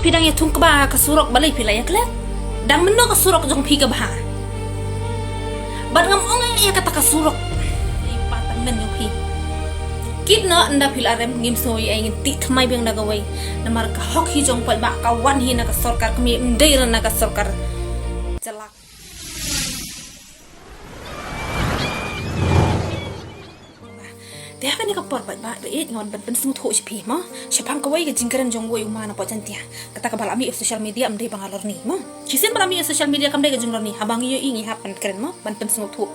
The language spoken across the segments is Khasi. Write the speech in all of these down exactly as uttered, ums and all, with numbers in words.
Phi dang ïa thung kba ka surok balei phi la ïa klet? Dang mynno ka surok jong phi ka bha? Bad ngam ong ïa kata ka surok. Ïa pa tang men jong phi. Kit na ynda phi la rem ngim soi ai ngin tih thymmai biang da kawei. Namar ka hok hi jong paidbah ka wan hi na ka sorkar kmie, ym dei na ka sorkar jalak. Te ha kane ka por paidbah, ba ïeit ngan ban pynsngewthuh sha phi mo. Shaphang kawei ka jingkren jong wei u ma na pdeng Jaintia. Kata kaba la mih ha social media ym dei ba nga lorni mo. Shisien ba la mih ha social media kam dei ka jinglorni. Haba ngi ïohi ngi hap ban kren mo, ban pynsngewthuh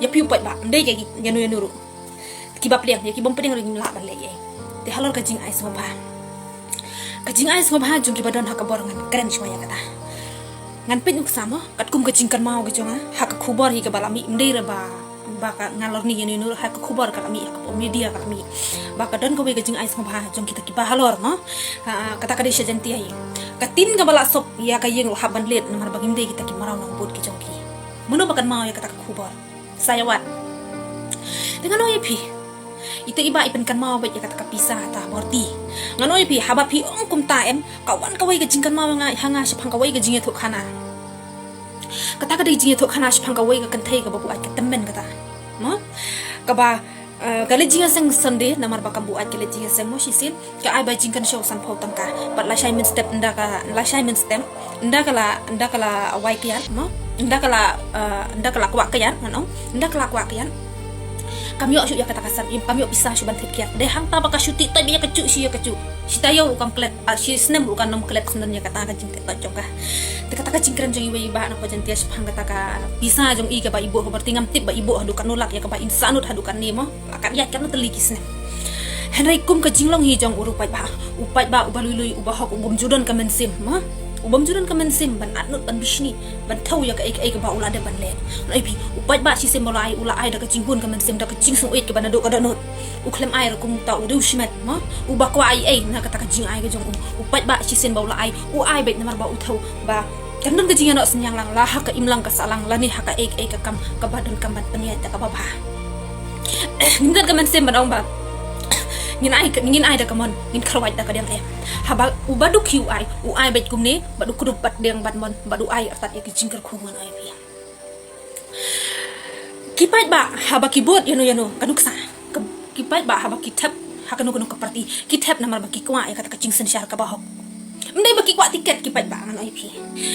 ïa phi u paidbah, ym dei ïa ki ïano ïano ruh. Kiba pdiang, ïa kibym pdiang ruh ngim lah ban leh ei. Te halor ka jingai sngewbha. Ka jingai sngewbha jong kiba don ha ka bor ngan kren shuwa ïa kata. Ngan peit nuksa mo, katkum ka jingkynmaw ka jong nga, ha ka khubor hi kaba la mih, ym dei re ba, ba ka ngan lorni ïano ïano ruh, ha ka khubor ka la mih, ha ka media ka la mih. Ba ka don kawei ka jingai sngewbha jong kita kiba halor mo. Ha, kata ka dei sha Jaintia hi. Ka tin kaba la sop ïa ka ïing la hap ban leit namar ba ngim dei kita ki mraw nongbud ki jong ki. Mano ba kynmaw ïa kata ka khubor? Sa ïa wad. Te ngan ong ïa phi. Ita i bah i pynkynmaw beit ïa kata ka pisa ha ta bor ti. Ngan ong ïa phi, haba phi ong kumta em, ka wan kawei ka jingkynmaw ha nga, ha nga shaphang kawei ka jingïathuhkhana. Kata ka dei jingïathuhkhana shaphang kawei ka kynthei kaba buaid ka tymmen kata. Mo? Kaba, eh, ka leit jingïaseng Sunday, namar ba kam buaid ka leit jingïaseng mo shisien. Ka ai ba jingkynshew sanphew tyngka. Bad lashai mynstep ynda ka, lashai mynstep ynda ka la, ynda ka la wai kyiad mo. Ynda ka la, eh, ynda ka la kwah kyiad, ngan ong. Ynda ka la kwah kyiad. Kam ïoh shuh ïa kata ka san, im kam ïoh pisa shuh ban thied kyiad. Dei hangta ba ka shu tih toit ïa ka juh, shi ïa ka juh. Shi taïew ruh kam klet, ah, shi snem ruh kam nym klet snem ïa kata ka jingtih toit jong ka. Te kata ka jingkren jong iwei i bah na pdeng Jaintia shaphang kata ka pisa jong i kaba i buh ha bor ti ngam tip ba i buh haduh katno lak ïa kaba in sahnud haduh katne mo. La kat ïaid katno tylli ki snem. Hynrei kum ka jinglong hi jong u ruh paidbah. U paidbah uba lui lui, uba hok, u bym ju don ka mynsiem mo. U bym ju don ka mynsiem ban atnud, ban bishni, ban thew ïa kaei kaei kaba u la dep ban leh. Ngan ong ïa phi, u paidbah shisien ba u la ai, u la ai da ka jingbun ka mynsiem, da ka jingsngewbha kaba naduh ka dohnud. U khlem ai ruh kumta u dei u shimet mo. Uba kwah ai ei na kata ka jingai ka jong u. U paidbah shisien ba u la ai, u ai beit namar ba u thew ba kan don ka jingïanoh synñiang lang, la ha ka imlang ka sahlang, lane ha kaei kaei ka kam kaba donkam ban pynïaid da kaba bha. Ngim don ka mynsiem ban ong ba ngin ai, ngin ai da ka mon, ngin kyrwat da ka diang em. Haba uba duk hi u ai, u ai beit kumne, bad u kdup bad diang bad mon, bad u ai artat ïa ki jingkyrkhu, ngan ong ïa phi. Ki paidbah haba ki bud ïano ïano ka nuksa. Ka, ki paidbah haba ki thep ha kano kano ka party, ki thep namar ba ki kwah ïa kata ka jingsynshar kaba hok. Ym dei ba ki kwah tiket ki paidbah, ngan ong ïa phi.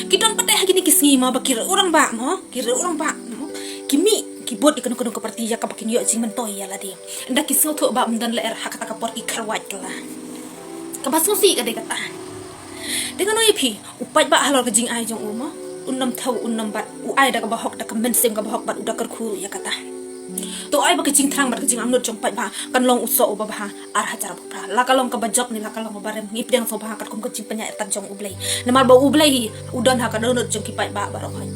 Ki don pat de ha kine ki sngi mo ba ki riew rangbah mo, ki riew rangbah mo. Ki mih, ki bud ïa kano kano ka party ïa kaba kin ïoh jingmyntoi ïa lade. Ynda ki sngewthuh ba ym don lyer ha kata ka por ki kyrwat kylla. Kaba sngewsih ka dei kata. Te ngan ong ïa phi, u paidbah halor ka jingai jong u mo, un nym thew, un nym bat, u ai da kaba hok, da ka mynsiem kaba hok bad u da kyrkhu ruh ïa kata. To ai ba ka jingthrang bad ka jingangnud jong u paidbah kan long u soh uba bha ar hajar arphew phra. La ka long kaba jop ne la ka long kaba rem, ngi pdiang sngewbha katkum ka jingpynïaid artat jong U Blei. Namar ba U Blei hi u don ha ka dohnud jong ki paidbah baroh hi.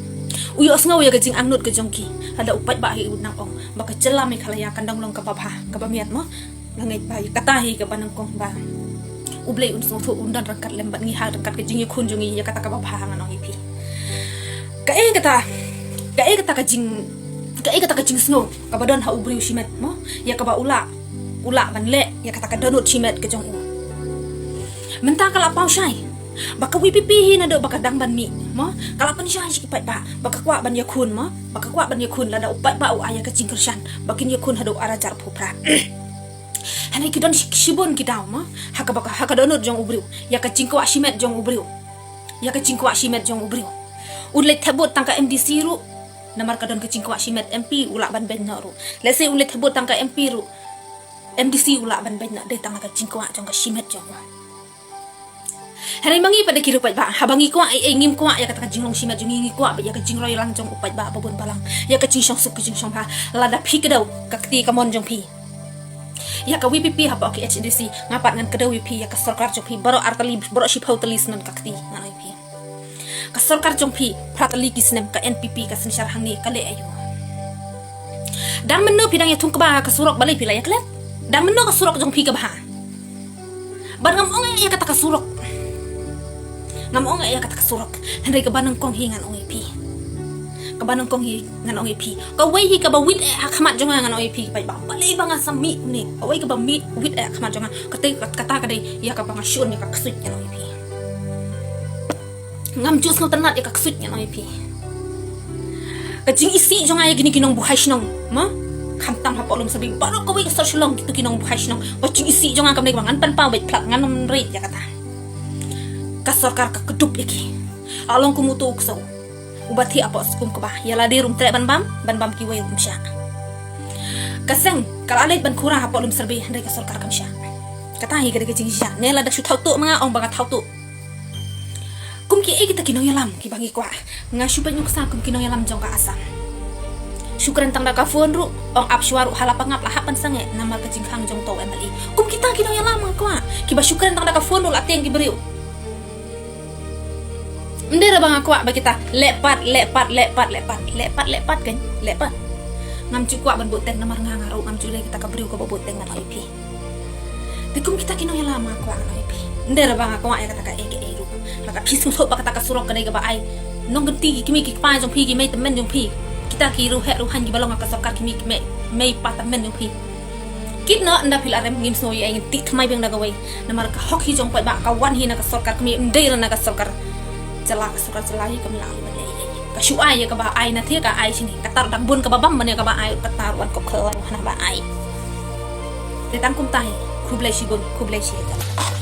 U ïohsngew ïa ka jingangnud ka jong ki. Lada u paidbah hi u nang ong ba ka jylla Meghalaya kan dang long kaba bha, kaba miat mo. Nga ngeit ba ïa kata hi kaba nyngkong ba U Blei un sngewthuh, un don ryngkat lem bad ngi ha ryngkat ka jingïakhun jong ngi ïa kata kaba bha, ngan ong ïa phi. Kaei kata, kaei kata ka jing, kaei kata ka jingsngew kaba don ha u briew shimet mo, ïa kaba u lah, u lah ban leh ïa kata ka dohnud shimet ka jong u. Mynta ka la paw shai ba ka V P P hi naduh ba ka dang ban mih mo, ka la pynshai sha ki paidbah ba ka kwah ban ïakhun mo, ba ka kwah ban ïakhun, lada u paidbah u ai ïa ka jingkyrshan ba kin ïakhun haduh ar hajar arphew phra. Hynrei ki don shi-, shibun ki daw mo, ha kaba ka, ha ka dohnud jong u briew, ïa ka jingkwah shimet jong u briew. Ïa ka jingkwah shimet jong u briew. Un leit thep vote tang ka M D C ruh, namar ka don ka jingkwah shimet. M P u lah ban beiñ noh ruh. Lehse un leit thep vote tang ka M P ruh, M D C u lah ban beiñ noh, dei tang ka jingkwah jong ka shimet jong u. Hynrei ma ngi pat de ki riew paidbah, haba ngi kwah ei ei ngim kwah ïa kata ka jinglong shimet jong ngi, ngi kwah beit ïa ka jingroi lang jong u paidbah ba bun balang, ïa ka jingshong suk ka jingshong bha. Lada phi kdew, ka kti ka mon jong phi. Ïa ka V P P hapoh ki H A D C, nga pat ngan kdew ïa phi, ïa ka sorkar jong phi baroh ar tylli, baroh shiphew tylli snem ka kti, ngan ong ïa phi. Ka sorkar jong phi phra tylli ki snem, ka N P P ka synshar hangne ka leh aïu? Dang mynno phi dang ïa thung kba ka surok balei phi la ïa klet? Dang mynno ka surok jong phi ka bha? Bad ngam ong ïa kata ka surok. Ngam ong ïa kata ka surok. Hynrei kaba nyngkong hi ngan ong ïa phi. Kaba nyngkong hi ngan ong ïa phi. Kawei hi kaba wit eh ha khmat jong nga, ngan ong ïa phi, paidbah. Balei ba nga sa mih kumne? Kawei kaba mih wit eh ha khmat jong nga. Kata, kata ka dei ïa kaba nga shun ïa ka ksuid, ngan ong ïa phi. Ngam ju sngewtynnat ïa ka ksuid ngan ong ïa phi. Ka jingisih jong nga ïa kine ki nongbuhai shnong, ma? Khamtam hapoh Lumsabi baroh kawei ka sor Shillong, kito ki nongbuhai shnong. Ka jingisih jong nga kam dei ba ngan pynpaw beit, phla ngan ym rit ïa kata. Ka sorkar ka kdup ïa ki. Along kum uto u ksew uba thiah hapoh skum kba, ïa lade ruh ym treh ban bam, ban bam kiwei ruh ym shah. Ka seng ka la leit ban khura hapoh Lumsabi, hynrei ka sorkar kam shah. Kata hi ka dei ka jingjia. Ne lada shu thaw tuh ma nga, ong ba nga thaw tuh. Kum kiei kita ki nongïalam kiba ngi kwah? Nga shu peit nuksa kum ki nongïalam jong ka Assam. Shu kren tang da ka phone ruh, ong ap shuwa ruh, ha la pangap la hap ban sangeh namar ka jingkhang jong uto u M L A. Kum kita ki nongïalam nga kwah, kiba shu kren tang da ka phone ruh la tieng ki briew. Ym dei re ba nga kwah ba kita leh pat, leh pat, leh pat, leh pat, leh pat, leh pat kan, leh pat. Ngam ju kwah ban buh teng namar nga, nga ruh ngam ju dei kita ka briew kaba buh teng, ngan ong ïa phi. Te kum kita ki nongïalam nga kwah, ngan ong ïa phi. Ym dei re ba nga kwah ïa kata kaei kaei ruh. Lada phi sngewthuh ba kata ka surok ka dei kaba ai nongkynti ki kmie ki kpa jong phi, ki mei tymmen jong phi, kita ki riewheh riewhaiñ kiba long ha ka sorkar, ki mei, ki mei, mei pa tymmen jong phi. Kit noh, ynda phi la rem ngim sngew ïa ei, ngin tih thymmai biang da kawei. Namar ka hok hi jong paidbah ka wan hi na ka sorkar kmie, ym dei re na ka sorkar jylla. Ka sorkar jylla hi kam lah ban leh ei. Ka shu ai ïa kaba ai na thiah, ka ai shane. Kata ruh dang bun kaba bam ban ïa kaba ai, kata ruh wan kop khlaiñ hana ba ai. Te tang kumta hi. Khublei shibun, khublei shihajar.